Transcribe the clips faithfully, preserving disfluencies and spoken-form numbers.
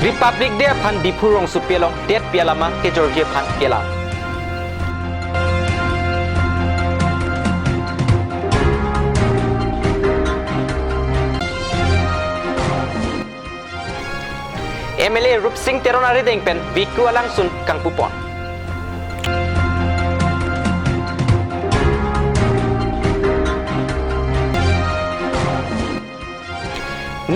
Republic Day aphan Diphu rongsopi along detpi alama kejorji aphan kelang. M L A Rupsing Teron arideng pen Veku alangsun kangpupon.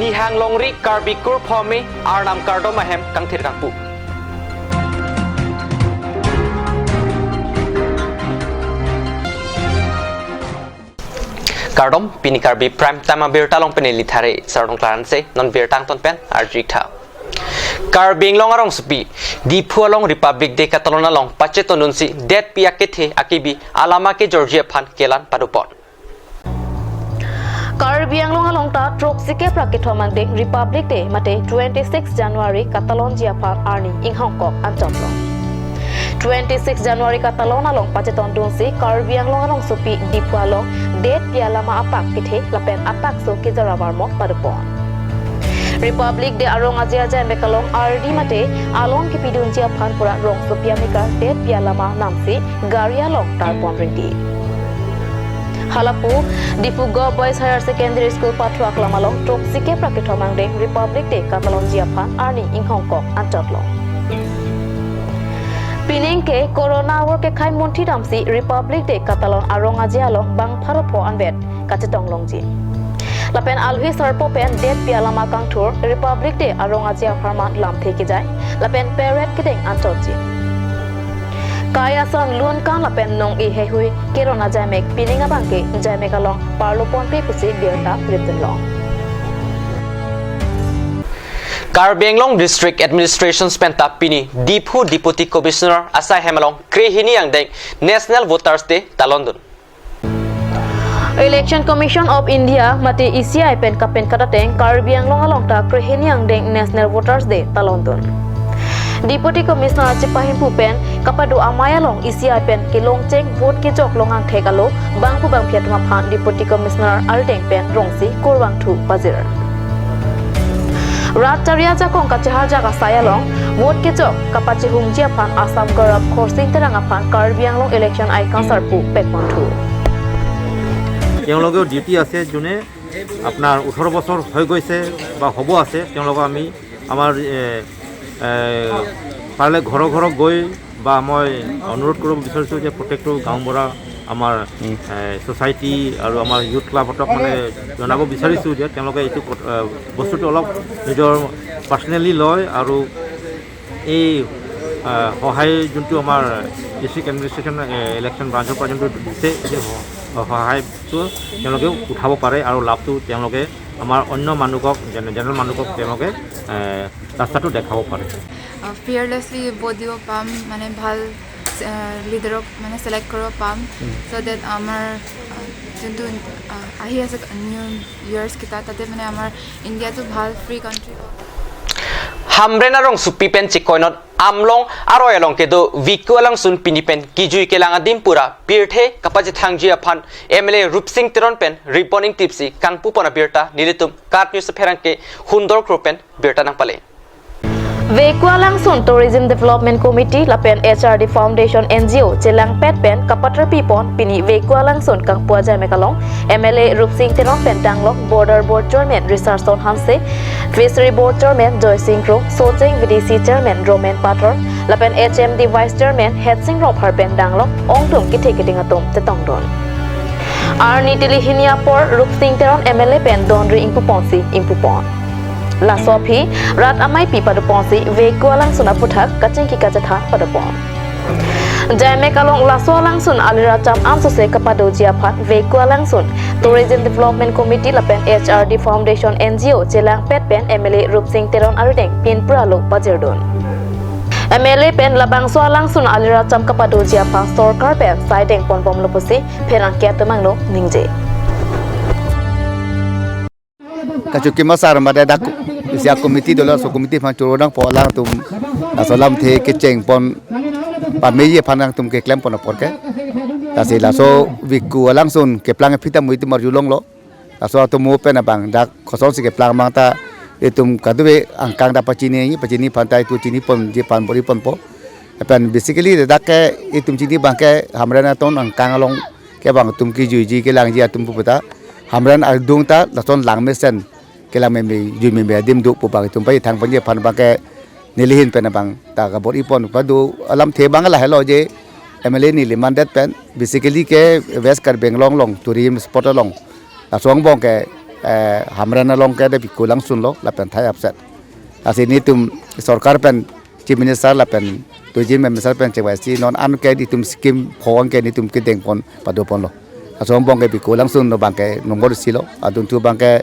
Nihang longri Karbi kurphome Arnam kardom ahem kangthir kangpu. Kardom, pini Karbi Prime Time abirta along pen neli Thare Sarong Klaranse, non birta angton pen arju-ik tha. Karbi Anglong arongsopi Diphu along Republic Day katalon along pachetondunsi detpi akethe akebi alama kejorji aphan kelang padopon. Karbi Anglong along ta throksi kep ra kethom angdeng Republic Day mate twenty-six January katalonji aphan arni inghongkok anchotlo. Twenty-six January katalon along pachetondunsi Karbi Anglong arongsopi Diphu along detpi alama apak kethe lapen apakso kejor avarmo padopon. Republic Day arong aje ajai mek along ardi mate alon kepidunji aphan pura rongsopi amekar detpi alama namsi gari along tarpon rinti. Halapu, Diphu Govt Boys Higher Secondary School pathu aklam along throksi kep ra kethom angdeng Republic Day katalonji aphan arni inghongkok anchotlo. Pining ke Corona avur kekhai munthi damsi Republic Day katalon arong aje along bang pharo pho anvet kachetong longji. Lapen alohi sarpo pen detpi alama kangthur Republic Day arong aje apharman lamthe kejai lapen parade kedeng anchotji. Kai ason lun kang lapen nong-e heihui keron ajai mek pining abang ke jai mek along parloponpe pusi birta ripdunlong. Karbi Anglong District Administration pen ta pini Diphu Deputy Commissioner asai hem along krehini angdeng National Voters Day talondun. Election Commission of India mate E C I pen kapen kadateng Karbi Anglong along ta krehini angdeng National Voters Day talondun. Deputy Commissioner chepahimpu pen kapado amei along E C I pen kelongcheng vote kejok longang thek alo bangphu bangphi atum aphan Deputy Commissioner arideng pen rongsi kurvangthu pajir. Rat chari ajakong kacheharjak asai along vote kejok kapachehungji aphan Assam Gaurav Khorsing Terang aphan Karbi Anglong Election Icon sarpo pekponthu. তেওঁলোকেও ডিউটি আছে, যোনে আপোনাৰ ওঠৰ বছৰ হৈ গৈছে বা হ'ব আছে, তেওঁলোকক আমি আমাৰ, এ, এ, পাৰিলে ঘৰৰ ঘৰত গৈ বা মই অনুৰোধ কৰিব বিচাৰিছোঁ যে প্ৰত্যেকটো গাঁওবুঢ়া আমাৰ, উম। এ, ছ'চাইটি আৰু আমাৰ ইউথ ক্লাবহঁতক মানে জনাব বিচাৰিছোঁ যে তেওঁলোকে এইটো ক-, এ, বস্তুটো অলপ নিজৰ পাৰ্চনেলি লয় আৰু এই, এ, সহায় যোনটো আমাৰ ডিষ্ট্ৰিক্ট এডমিনিষ্ট্ৰেশ্যন, এ, ইলেকশ্যন ব্ৰাঞ্চৰ পৰা যোনটো দিছে, সেই স-, সহায়টো তেওঁলোকেও উঠাব পাৰে আৰু লাভটো তেওঁলোকে আমাৰ অন্য মানুহক, জেনে-, জেনেৰেল মানুহক তেওঁলোকে, এ, ৰাস্তাটো দেখাব পাৰে। আহ, ফিয়াৰলেছলি ভোট দিব পাম, মানে ভাল, আহ, লিডাৰক মানে ছিলেক্ট কৰিব পাম, উম। চ' ডেট আমাৰ, আহ, যোনটো, আহ, আহি আছে নিউ ইয়াৰ্ছ কেইটা, তাতে মানে আমাৰ ইণ্ডিয়াটো ভাল ফ্ৰী কাণ্ট্ৰি হওক। Hamren arongsopi pen chekoinot Amlong aroi along kedo Veku alangsun pini pen kejui kelang adim pura pirthe kapachethangji aphan M L A Rupsing Teron pen ribbon ingtipsi kangpupon abirta nelitum KAT News apherangke Hundor Kro pen birta nangpale. Veku alangsun Tourism Development Committee lapen H R D Foundation N G O chelangpet pen kapaterpipon pini Veku alangsun kangpu ajai mek along M L A Rupsing Teron pen danglok Border Board Chairman Richardson Hanse, Fishery Board Chairman Joysing Kro, Socheng V D C Chairman Roman Pathor, lapen H M D Vice Chairman Hetsing Rongphar pen danglok ongdung kethe keding atum chetongdun. Arni tili hini apor Rupsing Teron M L A pen donri ingpuponsi ingpupon. Laso aphi rat ameipi padoponsi Veku alangsun aputhak kachingki kachethan padopon. Jaimek along laso alangsun aliracham ansose kapadoji aphan Veku alangsun Tourism Development Committee lapen H R D Foundation N G O chelangpet pen M L A Rupsing Teron arideng pin pura lo pajirdun. M L A pen labangso alangsun aliracham kapadoji aphan sorkar pen saideng ponbomlo pusi pherangke atum angno ningje. Kachukima sar mada dak isi a committee dolo, so committee aphan choro dangpo alangtum laso lamthe kechengpon pameji aphan nangtum keklempon apor ke. Lasi laso Veku alangsun keplang aphi ta muitum arjulonglo. Laso atum mo pen abang dak kosonsi keplang abang ta Itum kadokave angkang ta pachini, pachini aphan ta itum chini ponji aphan bor-i ponpo. Lapen basically dak ke itum chini abang ke Hamren aton angkang along ke abang itum kejuiji kelangji atum pu ta Hamren adung ta lason lang mesen kelang meme jui meme adim do pu abang itum pachethang ponji aphan abang ke neli ahin pen abang ta kabor-i pon pado alamthe abang lahelo je M L A neli mandet pen basically ke West Karbi Anglong along tourism spot along laso angbong ke, eh, Hamren along ke de Biko Langsun lo lapen Thai Apsat. Lasi nelitum sorkar pen Chief Minister lapen Tourism Minister pen chevangsi non an ke nelitum scheme phong ke nelitum kedeng pon pado ponlo. Laso angbong ke Biko Langsun lo abang ke nombor isi lo, adun thu abang ke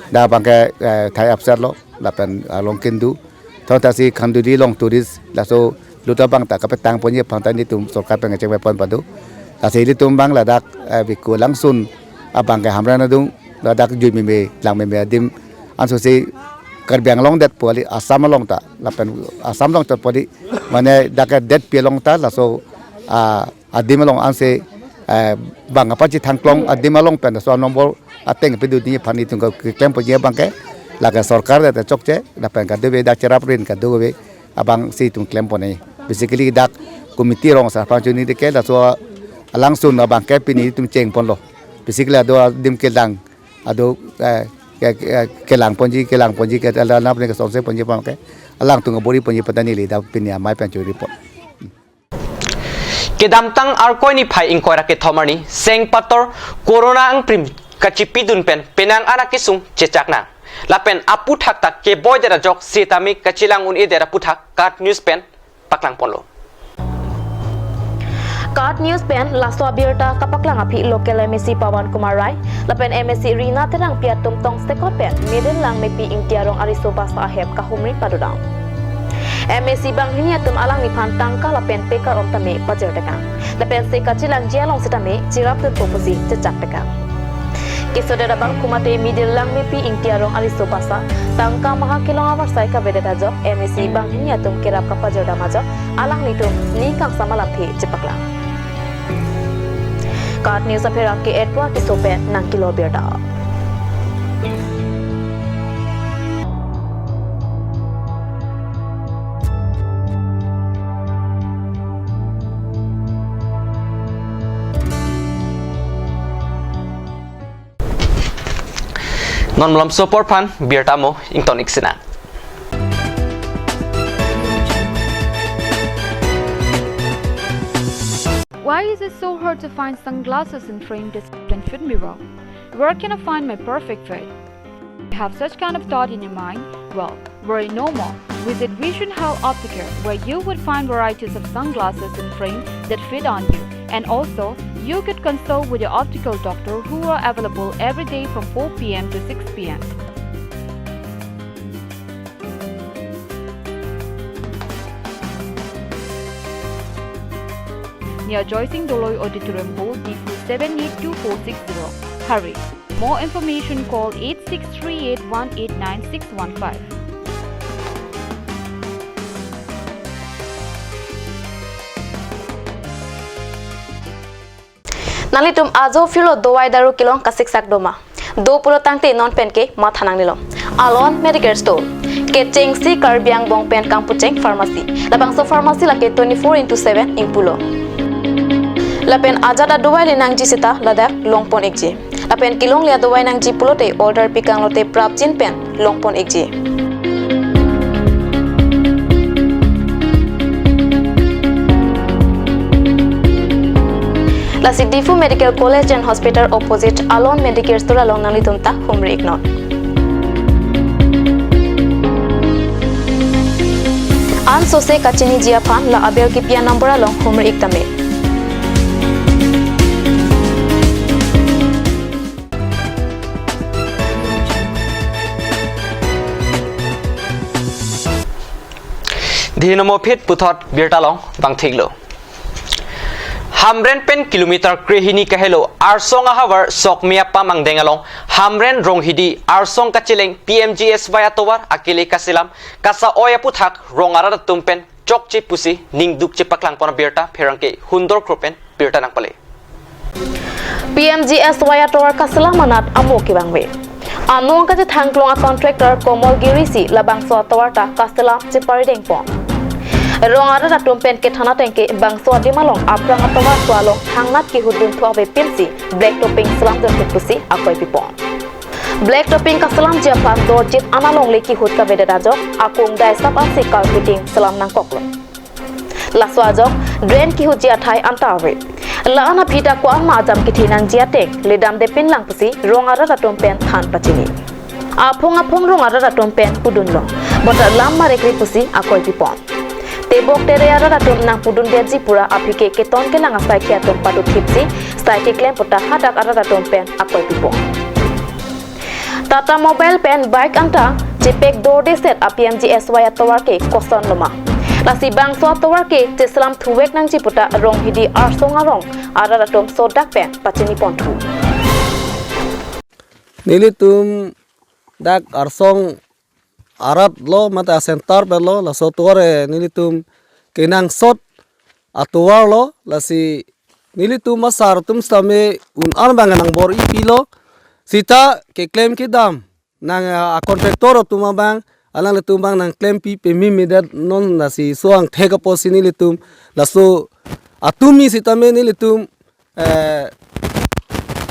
dak abang ke, eh, Thai Apsat lo lapen along kindu thon ta si Khanduli along tourist laso lut abang ta kapetang ponji aphan ta nelitum sorkar pen kachevang pon pado. Lasi nelitum abang ladak, eh, Biko Langsun abang ke Hamren adung ladak jui meme lang meme adim anso si Karbi Anglong det pu kali, Assam along ta lapen Assam along ta pu kali, mane dak ke detpi along ta laso, ah, adim along ansi, eh, bang kapachethang klong adim along pen laso nombor ateng pado ponji aphan itum keklem ponji abang ke lake sorkar det chokche lapen kadokave dak cherap rin kadokave abang si itum klem pon-e. Basically dak committee rong asar aphan chini de ke laso Langsun abang ke pini itum cheng ponlo. Basically ado adim kelang ado, eh, ke, ke, kelang ponji kelang ponji ke ala nap ne ke songse ponji abang ke alangtum kabor-i ponji aphan ta neli dak pini amei pen churi pon. Kedamtang Arkoi niphai ingkoi ra kethom arni sengpator Corona angprim kachipidun pen penang anak kesung chechak nang. Lapen aputhak ta keboi det ajok setame kachelang un-e det aputhak KAT News pen paklang ponlo. KAT News pen laso abirta kapaklang aphi local M A C Pawan Kumar Rai lapen M A C Rina Terangpi atum tongsekot pen Middle Langmepi Ingti arong ariso basa ahem kahumri padodam. M A C banghini atum alangliphan tangka lapen pekar om tame pajir tekang. Lapen se kachelangji along setame cherap dunpo pusi chechak tekang. Kesodet abang kumate Middle Langmepi Ingti arong ariso basa tangka maha kelong avarsai kavedet ajok M A C banghini atum kerap kapajirdam ajok alanglitum ning kangsam alamthe chepaklang. KAT News apherak ke Edward Tisso pen nangkelo abirta. Non malomso apor aphan birta mo ington ik sinang. Why is it so hard to find sunglasses in frame that fit me well? Where can I find my perfect fit? You have such kind of thought in your mind? Well, worry no more. Visit Vision Health Opticare, where you would find varieties of sunglasses in frame that fit on you. And also, you could consult with your optical doctor who are available every day from four p m to six p m. Near Joysing Doloi Auditorium, Board, Diphu seven eight two four six zero. Hurry! More information, call eight six three eight one eight nine six one five. Nanglitum ajo phirlo dovai daru kelong kasiksak doma. Do pulo tangte non pen ke matha nangnelo. Alon Medicare Store. Kechengsi Karbi angbong pen kangpucheng pharmacy. Labangso pharmacy lake twenty-four into seven ingpulo. Lapen ajat adovai le nangji seta ladak longpon ikji. Lapen kelongle adovai nangji pulote order pikanglote prapjin pen longpon ikji. Lasi Diphu Medical College and Hospital opposite Alon Medicare Store along nanglitum ta humri iknon. Ansose kachiniji aphan la aber kipi a-number along humri ik tame. Dei nomo phit puthot birta along bang thiklo. Hamren pen kilometer krehini kahelo Arsong ahavar Sokmia pamangdeng along Hamren Ronghidi arsong kacheleng P M G S Y atovar akele kaselam kasa-oi aputhak rong arat atum pen chokche pusi ningduk chepaklang pon abirta pherangke Hundor Kro pen birta nangpale. P M G S Y atovar kaselam anat amo kevangve. Anong kachethang klong a contractor Komol Giri si labangso atovar ta kaselam cheparideng pon. Rong arat atum pen kethan ateng ke bangso adim along aphrang atovar so along thangnat kehut dunthu avepin si black topping selam dunthek pusi akoi pipon. Black topping kaselamji aphan dorjit an alongle kehut kavedet ajok akung dai sap ansi carpeting selam nangkoklo. Laso ajok drain kehutji athai anta ave. La-an aphi ta ko-an ma ajam kethe nangji ateng ledamde pinlang pusi rong arat atum pen than pachini. Aphong aphong rong arat atum pen pudunlo. Bota lam marekri pusi akoi pipon. Tebok tere arat atum nangpudundetji pura aphi ke keton kelang asaikhi atum patuthipsi sai keklem pu ta hadak arat atum pen akoi pipon. Tata Mobile pen bike anta chepek dorde set a P M G S Y atovar ke koson loma. Lasi bangso atovar ke cheselam thuvek nangji pu ta Ronghidi Arsong arong arat atum sodak pen pachini ponthu. Nelitum dak Arsong arat lo mate a center pen lo, laso atovar ke nelitum kenangsot atovar lo, lasi nelitum asar atum sitame un-an abang nang bor-ipilo, sita keklem kedam nang, ah, a contractor atum abang, alanglitum abang nangklempi peme medet non, lasi so angthek apotsi nelitum laso atum ni sitame nelitum, eh,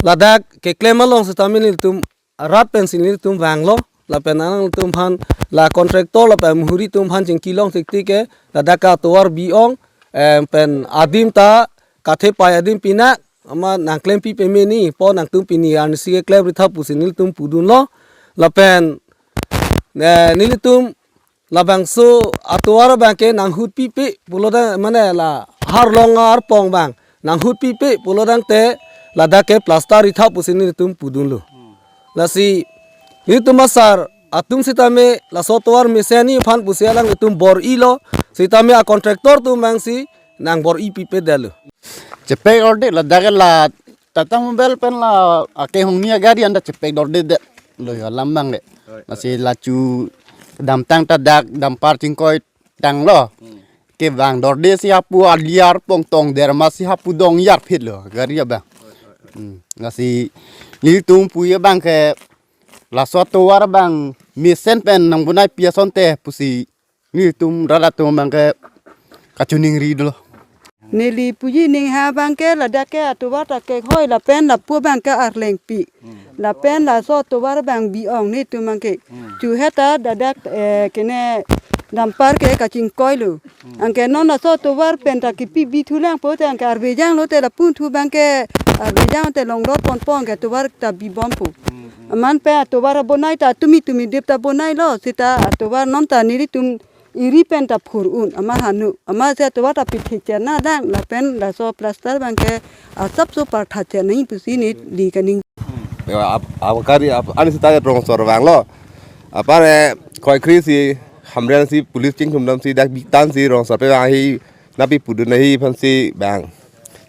ladak keklem along sitame nelitum rat pensi nelitum vanglo, lapen alanglitum aphan la contractor lapen muhuri atum aphan chingki long thektik ke ladak atovar bi-ong, em, pen adim ta kathepai adim pina ama nangklempi peme ni po nangtum pini arnisi keklem ritha pusi nelitum pudunlo, lapen, eh, nelitum labangso atovar abang ke nanghut pipe pulo dang mane la harlong arpong abang nanghut pipe pulo dangte ladak ke plaster ritha pusi nelitum pudunlo. Lasi nelitum asar atum sitame laso atovar mesen ni aphan pusi alanglitum bor-ilo, sitame a contractor atum abangsi nang bor-ipipe detlo. Chepek dorde ladak ke la Tata Mobile pen la akehongni agari anta chepek dorde detlo ya alam abang le. Lasi lachu damtang ta dak dampar chingkoi tanglo. Kevang dorde si hapu ali arpong tong derma si hapu dong yarphitlo gari abang. Hmm. Lasi nelitum puji abang ke laso atovar abang mesen pen nangbonaipi asonte pusi nelitum rat atum abang ke kachiningri dolo. Neli puji ningha abang ke ladak ke atovar ta kehoi lapen lapu abang ke arlengpi. Lapen laso atovar abang bi-ong nelitum abang ke. Chuhet ta ladak, eh, kene dampar ke kachingkoilo. Anke non laso atovar pen ta kipi bithulang po te anke arbejang lote lapu thu abang ke arbejang te longlor ponpo anke atovar ta bibompo. Aman pen atovar abonai ta tumi tumi dip ta bonailo sita atovar non ta nelitum eri pen ta phur un ama hanu ama si atovar ta pithe chena dang lapen laso plaster abang ke asap so partha chena pusi neli kaning. Ya, ap-, ap-, kari ap-, ani sita rongsor vanglo. Apar, eh, koikri si Hamren si police chingthum dam si dak bitan si rongsor pe vang hi napi pudun hi aphan si abang.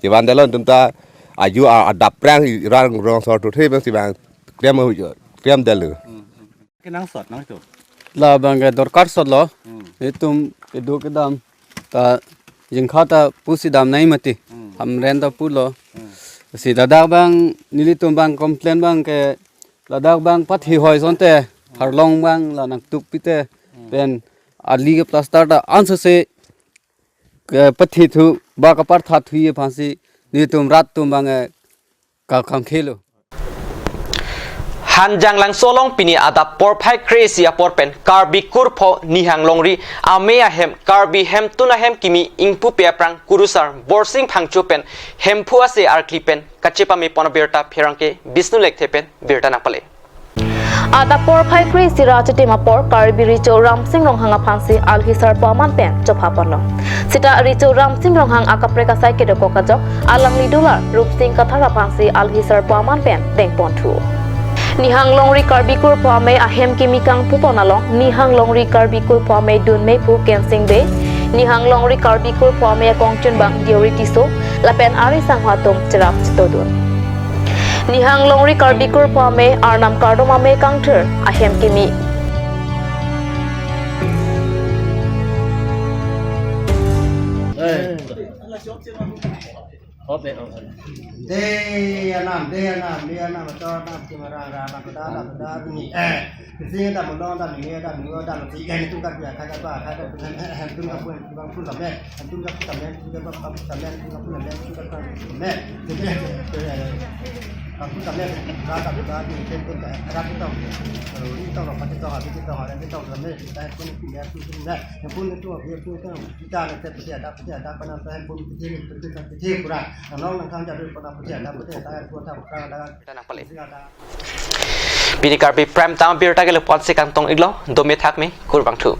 Jevan dalon tum ta aju a-, adap prang rang rongsor tuthe aphan si abang. Klem ho jo. Klem dalu. Kenangsot nangtum. Labang ke dorkar sotlo. Hmm. Itum kedo kedam ta jingkha ta pusi damnai mati. Hmm. Hamren ta pulo. Hmm. Si ladak abang nelitum abang complain abang ke ladak abang pathi hoi asonte harlong abang la nangtuk pite pen ali ke plaster ta ansose ke pathi thu ba kapartha thu aphansi nelitum rat atum abang, eh, ka kangkhelo. Hanjanglangso along pini adap porphai kre-isi apor pen Karbi kurpho Nihang Longri Amei ahem Karbi Hemtun ahem kimi ingpupe aphrang kurusar Borsing Phangcho pen Hemphu ase arkli pen kachepamepon abirta pherangke Bishnu Lekthe pen birta nangpale. Adap porphai kre-isi ra achitim apor Karbi Recho Ramsing Ronghang aphansi alhi sarpo aman pen chopha ponlo. Sita Recho Ramsing Ronghang akaprek asai kedokok ajok alangli dolar Rupsing Kathar aphansi alhi sarpo aman pen dengponthu. Nihang Longri Karbi Kurpho Amei ahem kimi kangpupon along Nihang Longri Karbi Kurpho Amei dunmephu Kensing Bey, Nihang Longri Karbi Kurpho Amei akongchunbang Deori Tisso, lapen ari sangho atum cherap chetodun. Nihang Longri Karbi Kurpho Amei Arnam Kardom Amei kangthir ahem kimi. Obe, obe. De anam, de anam, de anam, to anam, kimara ra, na kuda, na kuda, ni, eh. Kisi da mulong da ni, da ni, da ni, eh, tu ka dia, ka da, ka da, eh, eh, tu ka pun, tu ka pun la me, tu ka pun la me, tu ka pun la me, tu ka pun la me, tu ka pun la me. Ka pun la me, ra da da ni, ke tu ka, ra tu tong. Ni tong lo, ka tu tong, ha, tu tong, ha, tu tong la me, ta pun ki ya tu ni. Pun tu, tu, tu, tu. Kita na te peti ada, peti ada, pen na te handphone peti ni, peti kan peti pura. Nang nang kang jadi pen na peti ada, peti ada, kuota pura ada. Kita nang pale. Pini Karbi Prime Time birta ke le ponsi kangtong iklo, dome thak me, kurvangthu.